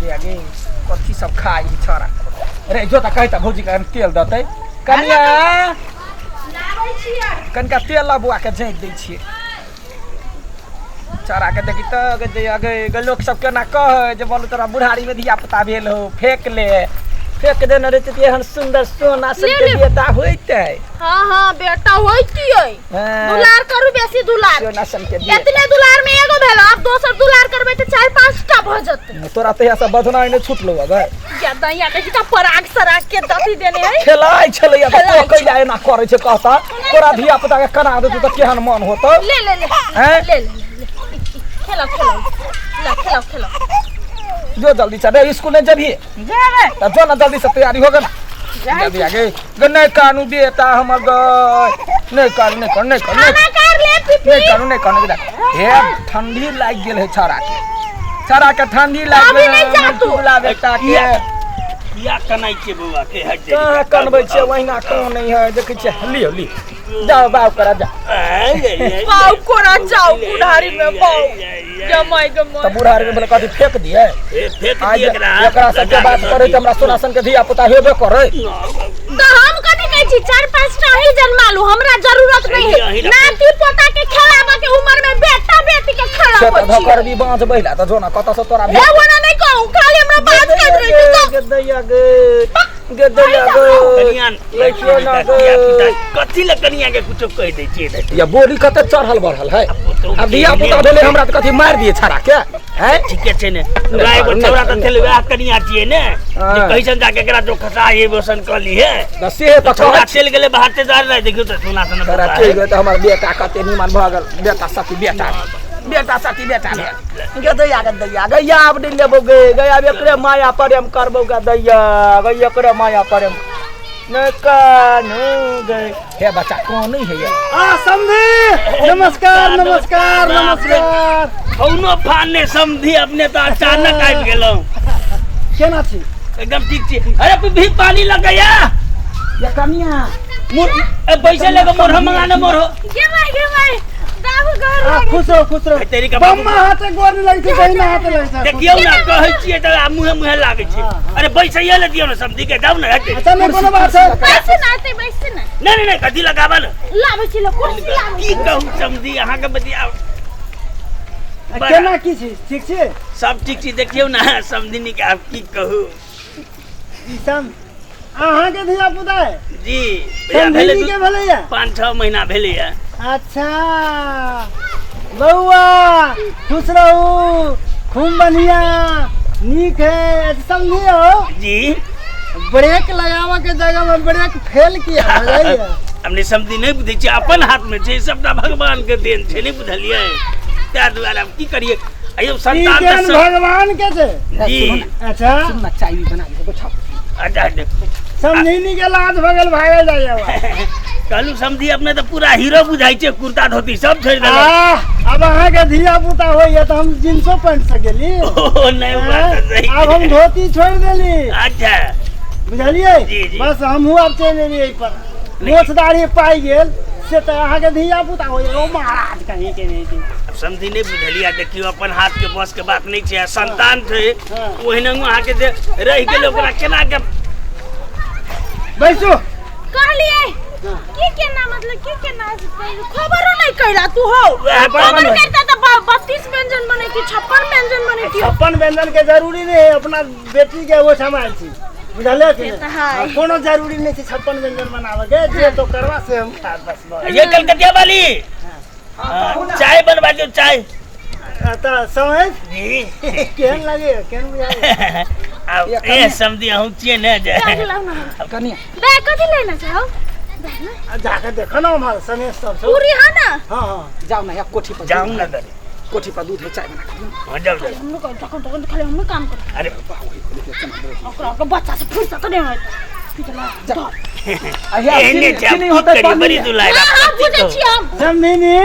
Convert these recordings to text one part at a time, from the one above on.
दे गे कथी सब खाइ है छोरा रे जो त कहता भौजी के तेल देतै कनिया लाबै छियै कनिका तेल ला बौआ के झाँकि दै छियै छोरा के देखी तऽ गे दैया गे गे लोक सब केना कहै जे बोलू तोरा बुढ़ारी में धिया पुता भेल हो फेंक ले फेंक देने रहते तऽ एहन सुंदर सोना सब ले, के ले। बेटा होइतै हाँ हाँ बेटा होइतियै हाँ। दुलार करू बेसी दुलार सोना सन के दिए एतने दुलार में एगो भेल आब दोसर दुलार करबै तऽ चारि पाँच टा भऽ जेतै तोरा तहिया से बधनाइ नहि छुटलौ अगर या दैया देखी तऽ पराग सराग के दथी देने है खेलाइ छलैया तऽ खेलाइ तो कैला एना करै छै कहता तोरा धिया पुता के कना देतौ तऽ केहन मन होतौ ले ले ले हैं? ले ले ले खेलाओ खेलाओ ला खेलाओ खेलाओ जो जल्दी से रे स्कूल नहीं जबही जेबै तऽ जो ना जल्दी से तैयारी हो ना जल्दी आ गई गे नहीं कानू बेटा हमर गई नहीं कानू नहीं कानू नहीं कानू नहीं खाना कर ले पिपी नहीं कानू नहीं कानू बेटा हे ठंडी लाग गेल है छाड़ा के छाड़ा के ठंडी लाग अभी नहीं जा तू। दुबला बेटा के किया किया कनाइ छियै बौआ के हट जाय कहाँ कनबै छियै ओहिना कान नहीं है देखै छियै लियो लियो जाओ बाप करा जा बाऊ कोना जाओ बुढ़ारी में बाऊ जमाई तऽ गमाई बूढ़ा आदमी बोले कथी फेंक दिए फेंक आज दिए एकरा एकरा सबके बात करे तऽ हमरा सोना सन के धिया पुता हेबे करे तो हम कथी कहै छी चार पाँच टा ही जन्मा लू हमरा जरूरत नहीं है अही रखू। नाती पोता के खेलाबा के उम्र में बेटा बेटी के से खेलाबो तऽ छी धकरबी बाँझ बहिला तऽ जो ना कतऽ से तोरा ए ओना नहीं कहू खाली हमरा बात कर रही छी गे दैया गे गे दैया गे कनिया लैठियो ना गे कथी लए कनिया के कुछो कहि दै छियै या बोली कते चढ़ल बढ़ल है अब धिया पुता भेलै हमरा तऽ कथी मारि दिए छड़ा के हैं ठीके छै ने हमरा एगो छौड़ा तऽ छलै वएह कनिया छियै ने जे कैसन जाके एकरा जो खसा ये वसन कऽ ली है तऽ से तऽ छौड़ा कहै चलि गेलै बाहर से जा रहा देखियौ तऽ सोना सोना तोरा चलि गेल तऽ हमर बेटा कते निमन भऽ गेल बेटा सती बेटा बेटा सती बेटा भेल गे दैया गे दैया गे आब नहि लेबौ गे गे आब एकरे माया प्रेम करबौ गे दैया गे एकरे माया प्रेम नहि कानू गे हे बच्चा कानै है ये आ समधी नमस्कार नमस्कार नमस्कार कौनो फान समधी अपने तऽ अचानक आबि गेलहुँ केना छी एकदम ठीक छी अरे भी पानी लगैया ये कनिया मोर ए पैसा लेके मोर हम मंगाने मोर हो गे माय गे माय दाबू घर आ खुश रहो खुश रहो तेरी का बम्मा हाथे गोर नहीं लगै छै बहिना हाथे लगै छै देखियौ ना कहै छियै तऽ आब मुँहे मुँहे लागै छै अरे बैसैये ले दियौ ने समधी के जाउ ने हटे अच्छा नहीं कोनो बात छै बैसे ना आते बैसे ना नहीं नहीं नहीं कथी लगाबा ने लाबै छी लो कुर्सी लाबै की कहू समधी अहाँके बतिया आ, केना की छी ठीक छी सब ठीक छी देखियौ ना समधिनी के आब की कहू ई सब अहाँके धिया पुता है जी भैया भेलै समधिनी के भेलैया 5-6 महीना भेलैया अच्छा बौआ खुश रहू खूब बढ़िया नीक है अच्छा समझिए हो जी ब्रेक लगावे के जगह में ब्रेक फेल किया हो जाइए हमने समझी नहीं बुझै छियै अपन हाथ में छै सबटा भगवान के देन छै नहीं बुझलियै ताहि दुआरे आब की करियै अयो ई संतान तऽ देन सब भगवान के छै जी अच्छा सुन ना चाय भी बना दे बैठाओ अच्छा अच्छा समझिनी के लाज भगल भागल जाइए कहलू समझी अपने तऽ पूरा हीरो बुझाइ छै कुर्ता धोती सब छोड़ि देलक आह, अब अहाँके धिया पुता होइए तऽ हम जींसो पैंट से गेली ओ नहि बात तऽ सही आब हम धोती छोड़ि देली अच्छा बुझलियै जी, जी। बस हमहूँ आब चलि एलियै एहि पर मोछ दाढ़ी पाइ गेल से तऽ अहाँके धिया पुता होइए ओ महाराज कहीं के नहीं छै आब समझी नहि बुझलियै देखियौ अपन हाथ के बस के बात नहि छै आ संतान छै हाँ। ओहिना अहाँके जे रहि गेलै ओकरा केना के बैसू कहलिए की केना मतलब की केना खबरो नहीं कैला तू हो वएह खबर बात। करता तो 32 व्यंजन बनैती 56 व्यंजन बनैती 56 व्यंजन के जरूरी नहीं है अपना बेटी के वो आयल छी बुझलियै कि से नहि? तऽ है। हाँ, कोनो जरूरी नहीं छै 56 व्यंजन बनाबे के जे तो करवा से हम खायब बस बस ये कलकतिया वाली हाँ, चाय बनवा दियो चाय हाँ, तऽ समझ जी केहन लगे केहन बुझाइ आब ए समझी अहूँ छियै ने जे बैग लाउ ना कनिया बैग कथी लेना चाहो बैग ना आ जाके देखो ना उम्हर सनेश सब छै पूरी है ना हाँ हाँ जाओ ना या कोठी पर जाऊँ ना करे कोठी पर दूध है चाय बना के दियौ। हाँ जाओ जाओ हम लोग तखन तखन खाली हम काम कर अरे ओकरा ओकरा बच्चा से फुर्सत नहीं होत पिछला आ या एहने चीनी छै चीनी आब की होतै करी पानी बड़ी दुलार हां हां बुझै छी हम समझिनी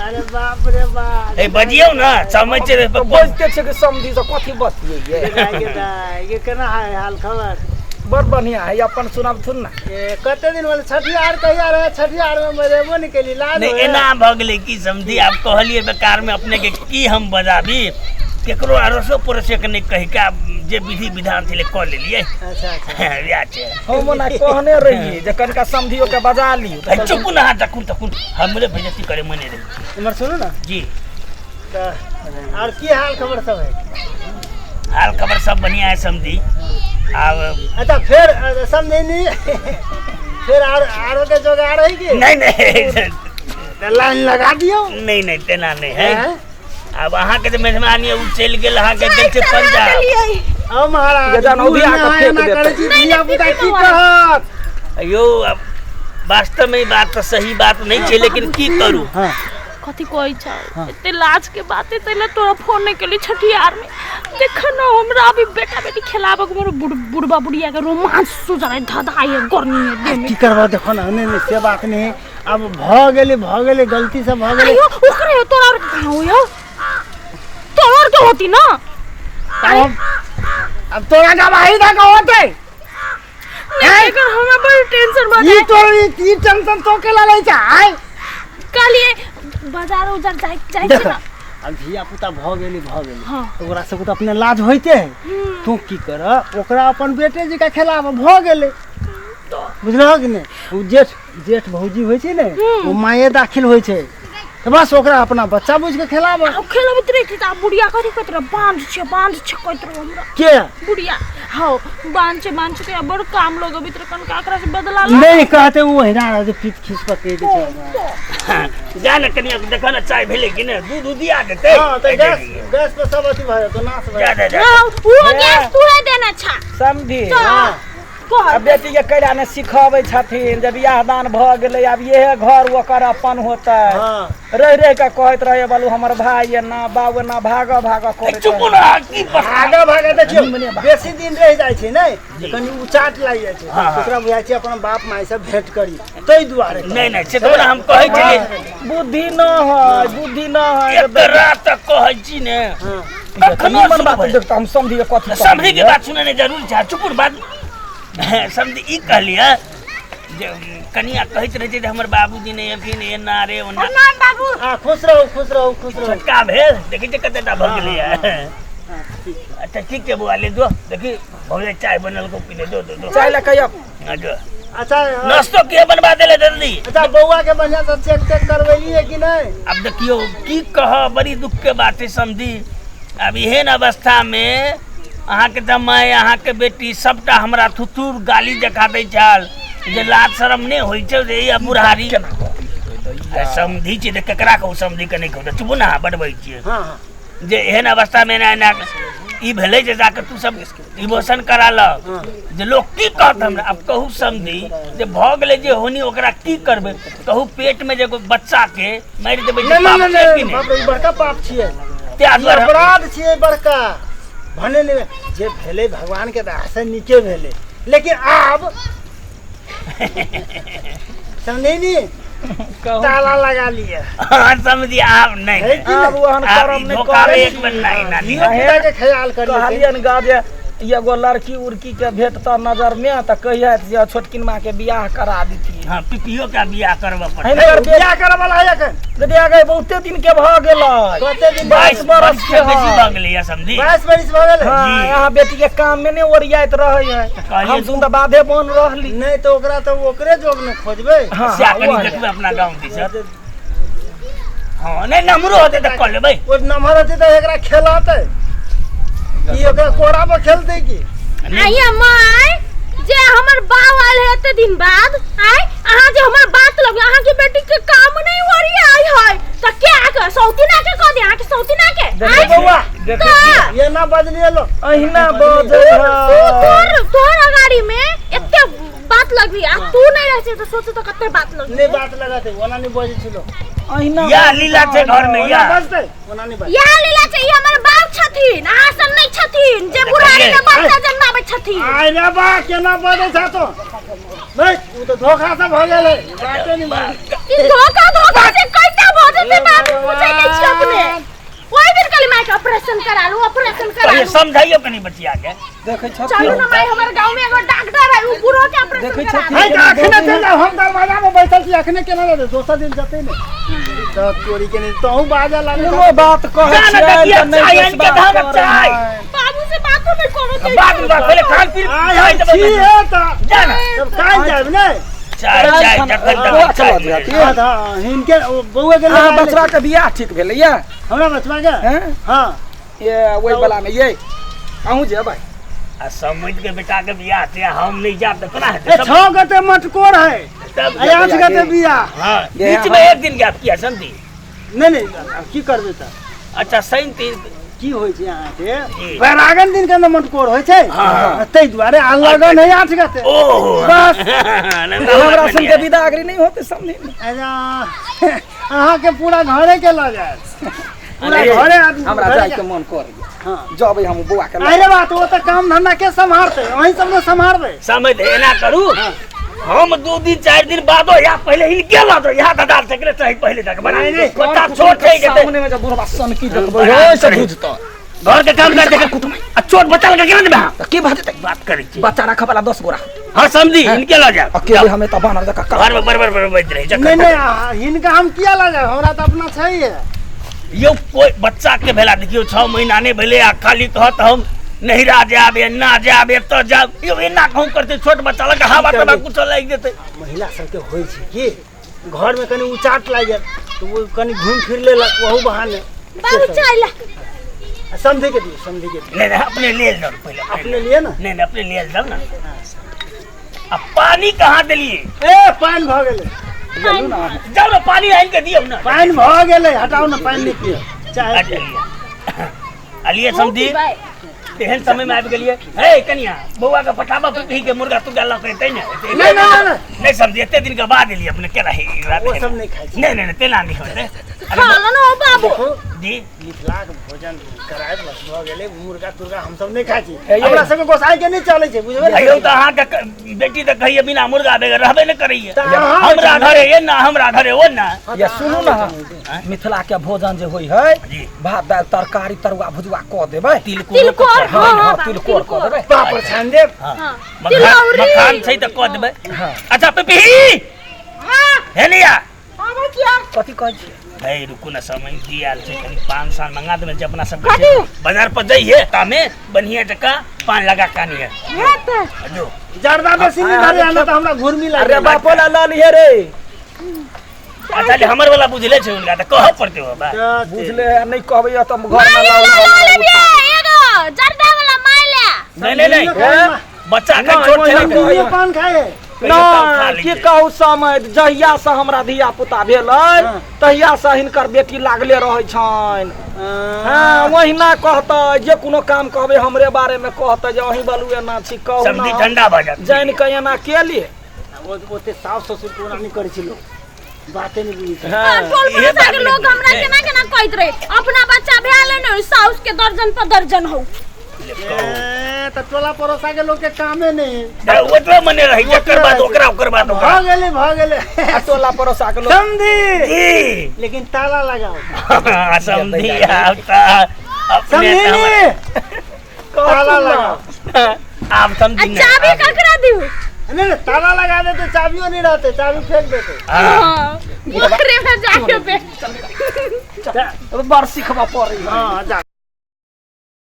अरे बाप रे बाप ए बजियौ ना समझ छै तो बजते छै कि समझी से कथी बतियै दाइ दाइ, ये केना है हाल खबर बड़ बढ़िया है अपन सुनाबथुन ना ए कते दिन भेल छठियार कहिया रहे छठियार में मरेबो नहीं केली लाज नहीं होए। एना भऽ गेलै की समझी आब कहलियै बेकार में अपने के की हम बजाबी केकरो अड़ोसो पड़ोसो के नहि कहि के आब जे विधि विधान छलै कऽ लेलियै। अच्छा अच्छा। वएह छै। हम ओना कहने रहियै जे कनिका समधियो के बजा लियौ। है, चुप ना, तखुन तखुन हमरे बेइज्जती करे मने रहै छै। इम्हर सुनू ने जी। तऽ आर की हाल खबर सब है? हाल खबर सब बढ़िया है समधी। आब अच्छा फेर समझे नहीं, फेर आर आरो के जोगाड़ है की? नहीं नहीं, तऽ लाइन लगा दियौ। नहीं नहीं, तेना नहीं है। हैं? आब अहाँके जे मेजबानी है, उ चलि गेल अहाँके गेल छै पंजाब। ओ महाराज, गजान बूढ़ उधिया ने कऽ अहाँ फेंक एना देतै। करै छी, नहीं, धिया पुता नहीं, की नहीं, कहत? अयो, अब वास्तव में ई बात तऽ सही बात नहीं छै, लेकिन की करू? हाँ। कथी कहै छौ? एते लाज के बात है, तैला तोरा फोन नहीं केली छठियार में। देख न, हमरा अभी बेटा बेटी खेलाबक मोर बुढ़बा बुढ़िया के रोमांच सुझाय धधाय गर्मी है देह में। की करबा, देखो ना, नहीं नहीं से बात नहीं, अब भ गेलै, भ गेलै, गलती से भ गेलै। आयो ओकरे तोरा और कहाँ हो, तोरा और के होती ना? अब तोरा गवाही दा के होतै? नहीं, एकर हमरा बड़ टेंशन भ ई जाय। तोर ई टेंशन तो के लगै छै? आय कालिए बाजार उजार जाय जाय छै देख ना। अब धिया पुता भ गेलै, भ गेलै। हाँ। ओकरा सबके तऽ अपने लाज होइते है। तू की कर, ओकरा अपन बेटे जी का खेलाब, भ गेलै, बुझलहो कि नहि? ओ जेठ जेठ भौजी होइ छै ने, ओ माये दाखिल होइ छै, तऽ बस ओकरा अपना बच्चा बुझि के खेलाब। आ खेलबैत रहै छी तऽ आब बुढ़िया कथी कहैत रहे, बांध छै बांध छै कहैत रहे हमरा। के? बुढ़िया हौ, बांध छै बांध छै, बड़ काम लगबैत रहे, कनका एकरा से बदला ला। नहि कहते, ओ ओहिना रहै छै, पीठ खींच कऽ कहि दै छै हमरा। जा ने कनिया, देखऽ ने चाय भेलै कि नहि, दूध उध दिया देतै। हँ तऽ गैस गैस पर सब अथी भऽ जेतौ, नाश भऽ जा जेतौ। जा जा। हँ, ओ गैस तूहे देने छा। समधी। तऽ कह। आ बेटी के कैला ने सिखबै छथिन जे बियाह दान भऽ गेलै, आब इहे घर ओकर अपन होतै। हँ। रहि रहि के कहैत रहे बालू हमर भाई एना बाबू एना भागऽ भागऽ करैत चुप रहे। ना, की भागा भागा देखियौ, बेसी दिन रहि जाइ छै ने तऽ कनि उचाट लागि जाइ छै। हँ, हँ। ओकरा बुझाइ छै अपन बाप माय से भेंट करी, ताहि दुआरे। नहीं नहीं, से तऽ हम कहै छलियै। बुद्धि न है, बुद्धि न है। एकरा तऽ कहै छी ने। हँ। कखनो निमन बात सुनबै। देखता हम समझी के कथी। समझी के बात सुनने जरूर छै। चुप बात समझी, ई कहलियै जे कनिया कहैत रहै छै जे हमर बाबूजी नहि एलखिन, एना रे ओना। प्रणाम बाबू। हँ, खुश रहू, खुश रहू, खुश रहू। छोटका भेल, देखै छियै कतेटा भऽ गेलैए। हँ, ठीक। अच्छा ठीक छै बौआ, ले जो, देखी भौजी चाय बनल को पीने दो दो दो। चाय लए कहियो। हाँ, जो। अच्छा हँ। नाश्तो के बनवा देले जल्दी। अच्छा, बौआ के बढ़िया से चेक तेक करबेलियै कि नहि? अब देखियौ की कह, बड़ी दुख के बात है समझी। अब एहन अवस्था में अहाँके जमाइ, अहाँके बेटी सबटा हमरा थुथुर गाली देखा दै छल जे लाज शरम नहि होइ छै जे ई बुढ़ारी। अरे समझी छियै तऽ केकरा कहू, समझी के नहि कहू तऽ चुप ना, बडबै छियै। हँ हँ। जे एहन अवस्था में एना एना ई भेलै जे जाके तू सब इमोशन करा ल, जे लोक की कहत हमरा। अब कहू समझी जे भऽ गेलै जे होनी, ओकरा की करबै कहू? पेट में जे एगो बच्चा के मारि देबै नहि पाप नहि छै नहि कि बाप नहि? रे, ई बड़का पाप छियै। ताहि ई दुआरे अपराध छियै बड़का। भने नहि जे भेलै भगवान के दया से नीके भेलै, लेकिन आब समझे नी, ताला लगा लिअ। हाँ समझी, आब नहि। है कि आब नहि? ओहन आब करम ई नहि धोखा करै एक छी। बेर नहि नानी। धियो पुता के ख्याल करियौ। कहलियनि गा जे एगो लड़की उड़की के भेटतऽ नजर में तऽ कहिए जे छोटकिन माँ के बियाह करा दितियै। हाँ, पिपियो के बियाह करबऽ पड़तै। हिनकर बेटी बियाह करऽ वाला है एखन? ददिया गए, बहुते दिन के भऽ गेलै। कते दिन? 22 बरस के से बेसी है। भऽ गेलैया समझी। 22 बरिस भऽ गेलै। हाँ, जी। यहाँ बेटी के काम में नहीं ओरियाइत रहे है। कहलियै हम सुन तऽ बाधे बन रहली। नहि तऽ ओकरा तऽ ओकरे जोग ने खोजबै। हाँ, सएह हाँ, कनि वएह। देखबै अपना गाँव दिस। हाँ, नहि नमरो होतै तऽ कऽ लेबै। ओ नमहर होतै तऽ एकरा खेलतै ई, ओकरा कोरा पर खेलतै की? आइया माय, जे हमर बाप आयल है एते दिन बाद, आय अहाँ जे हमर बात लगे अहाँ के बेटी के काम नहीं ओरियाई है त के आके सौती ना के कह दे अहाँ के सौती ना के देखै आय बौआ, देखै तऽ एना बजलियै लो। अहिना बजै तू है। तोर तोहर अगाड़ी में एते बात लगबी आ तू नहीं रह छै तऽ सोचू तऽ कते बात लगबी। नहि बात लगतै, ओना नहि बजै छै लोक। अहिना या लीला छै घर में। ओना या बजतै, ओना नहि बजतै। इएह लीला छै, ई हमर बाप छथिन, अहाँ सब नहीं छथिन जे बुढ़ारी में बच्चा जन्माबै छथिन। आइ रे बा, केना बजै छ तो? नहि, ओ तऽ धोखा से भऽ गेलै, बाते नहि मानै। ई धोखा धोखा से कैसे भऽ जेतै बाबू, पूछै नहि छी अपने। ओहि दिन कहली माय के ऑपरेशन करा लू, ऑपरेशन करा कहियो लू। समझाइयो कनि बचिया के। देखै चलू छथिन। ने माय, हमर गाँव में एगो डॉक्टर है, उ बूढ़ो के ऑपरेशन देखै करा छथिन। है तऽ अखने चलि जाउ, हम दरवाजा पर बैसल छी, अखने केना जेतै? दोसर दिन जेतै ने। तो चोरी के नहीं तहु बाजा लागे कोनो बात कहै जा ना छियै देखिए, तऽ नहि चाय आनि के विश्वास धऽ करै चाय। है। बाबू से बातो नहीं करो ते बाद में बात पहले खान पीन आय चाय हम देबै छी हे तऽ जा ना तब काल्हि जायब ने चाय चाय जखन बौआ तखन चला चाय दिया मिलै। की? हाँ, तऽ हिनके ओ बौआ के अहाँ लगा बचवा के बियाह ठीक भेलैया हमरा बचवा के हैं? हाँ ये ओहि वला मे ये अहूँ जेबै आ समझ के बेटा के बियाह छै हम नहीं जाब तऽ कोना हेतै ए 6 गते मटकोर है तब आ 8 गते बियाह हाँ ये बीच में एक दिन गैप किया समझी नहीं नहीं आब की करबै तऽ अच्छा शनि दिन की होइ छै अहाँके जी। बैरागन दिन के ने मटकोर होइ छै हाँ। ताहि दुआरे आ लगन है 8 गते ओहो बस। हमरा संगे विदागरी नहीं होते समझी अच्छा, अहाँके पूरा घरे के लऽ जायत पूरा अरे, घरे आदमी हमरा घरे जाय के- के मन कर गया हाँ जबै हम बौआ के लऽ अरे बात ओ तऽ काम धंधा के सम्हारतै अहीं सब ने सम्हारबै समझ एना करू हम 2 दिन 4 दिन बादो या पहले हिनके लऽ जाउ यहाँ दादा सकरे चाही पहले जाके बना नहीं, नहीं, बच्चा छोट है जेतै सामने में जब बुढ़वा सनकी देखबै बड़ा होय से करे। बुझतै घर के काम कर देखे कुटुम आ छोट बच्चा लगा केना देबै अहाँ? तऽ की भऽ जेतै बात करै छी बच्चा राखऽ वाला 10 गोरा हाँ समझी हिनके लऽ जायब अकेले हमें तऽ बानर जकाँ घर में बड़ बड़ बड़ बजैत रहै नहीं जखन नहीं हिनका हम किया लऽ जायब हमरा तऽ अपना छैहे यौ कोई बच्चा के भेला देखियौ 6 महीना नहीं भेलै आ खाली कहत हम नहिरा जायब एना जायब एतऽ जायब यौ एना कहूँ करतै छोट बच्चा लग हवा तवा कुछो लागि जेतै महिला सबके होइ छै कि घरमे कनि उचाट लागि गेल तऽ ओ कनि घुमि फिर लेलक ओहू बहाने बाबू चाय ला आ समझे के दियौ समझे के दियौ नहीं नहीं अपने ले जाओ पहले अपने लिए ना नहीं नहीं अपने ले जाओ ना आ पानी कहाँ देलिए ए पानि भऽ गेलै चलू ना जाओ ना पानी आनि के दियौ ना पानि भऽ गेलै हटाउ ने पानि नहि पियब चाय अच्छा लिअ अलिए समझी तेहन समय में आबि गेलिए हे कनिया बौआ के पठाबा पिपही के मुर्गा तुर्गा लऽ के एतै ने नहीं, नहीं, नहीं। नहीं समझी एते दिन के बाद एलिए अपने केना ही बात ओ है सब नहीं खाइ छै नहीं नहीं नहीं तेना नहीं होतै अरे खा लो ना ओ बाबू देखो जी मिथिलाक भोजन करायब बस भऽ गेलै मुर्गा तुर्गा हमसब नहि खाइ छी हे यै। हमरा सबके गोसाई के नहि चलै छै बुझबै ने अयौ तऽ अहाँके बेटी तऽ कहिए बिना मुर्गा बगैर रहबे नहि करैए तऽ अहाँ हमरा घरे एना हमरा घरे ओना या सुनू ना मिथिला के भोजन जे होइ है जी। भात दालि तरकारी तरुआ भुजुआ कऽ देबै तिलकोर तिलकोर हाँ हाँ हाँ हाँ तिलकोर कऽ देबै पापड़ छानि देब हाँ हाँ मखान तिलौरी मखान छै तऽ कऽ देबै हाँ अच्छा पिपही हाँ हे लिया आबै छियै कथी कहै छियै हे रुकू ना समय दी आयल छै कनि पान सान मंगा देबै जे अपना सब कथी? बाजार पर जइहे तामे बढ़िया जकाँ पान लगा के आनिहे हेतै जो जर्दा बेसी नहि धरे आना तऽ हमरा घुर्मी लागि अरे बापो ला लऽ लिहे रे अच्छा ले हमर वाला बुझले छै हुनका तऽ कहऽ पड़तै हो बा बुझले है नहीं कहबै तऽ घर में माय ला लाउ ला लेबियै एगो जर्दा वाला माय ला नहीं नहीं नहीं हे? बच्चा के नहीं, छोट छै नहीं, ने। दुनिया पान खाए कहियो तब खा नहीं लै की छै। कहू समय जहिया से हमरा धिया पुता भेलै हाँ। तहिया से हिनकर बेटी लागले रहै छनि हाँ ओहिना कहतै जे कोनो काम कहबै हमरे बारे में कहतै जे अहीं बलू एना छी कहू सब्जी ना ठंडा भऽ जायत जानि कऽ एना केलिए ओते सास ससुर पूरा नहि करै छै लोक बाते नहि बुझै छै हाँ टोल इहे पड़ोसा के बात लोग नहि हमरा बुझै। केना केना कहैत रहे अपना बच्चा भेल ने साउस के दर्जन पर दर्जन हो ले कहू। ए, तऽ टोला पड़ोसा के लोक के कामे नहीं तऽ ओतबे मने रहै जकर बात ओकरा ओकर बात ओकरा भऽ गेलै भऽ गेलै आ टोला पड़ोसा के लोक समधी जी लेकिन ताला लगाओ हाँ, समझी आब तऽ अपने समझी तऽ हमर- ताला लगाओ आब आ समझी ने चाबी ककरा दिउ नहीं नहीं ताला लगा देते चाबियो नहीं रहते चाबी फेंक देते हाँ हाँ, ओकरे में जाके पे बड़ सिखबऽ पड़ै है हाँ जा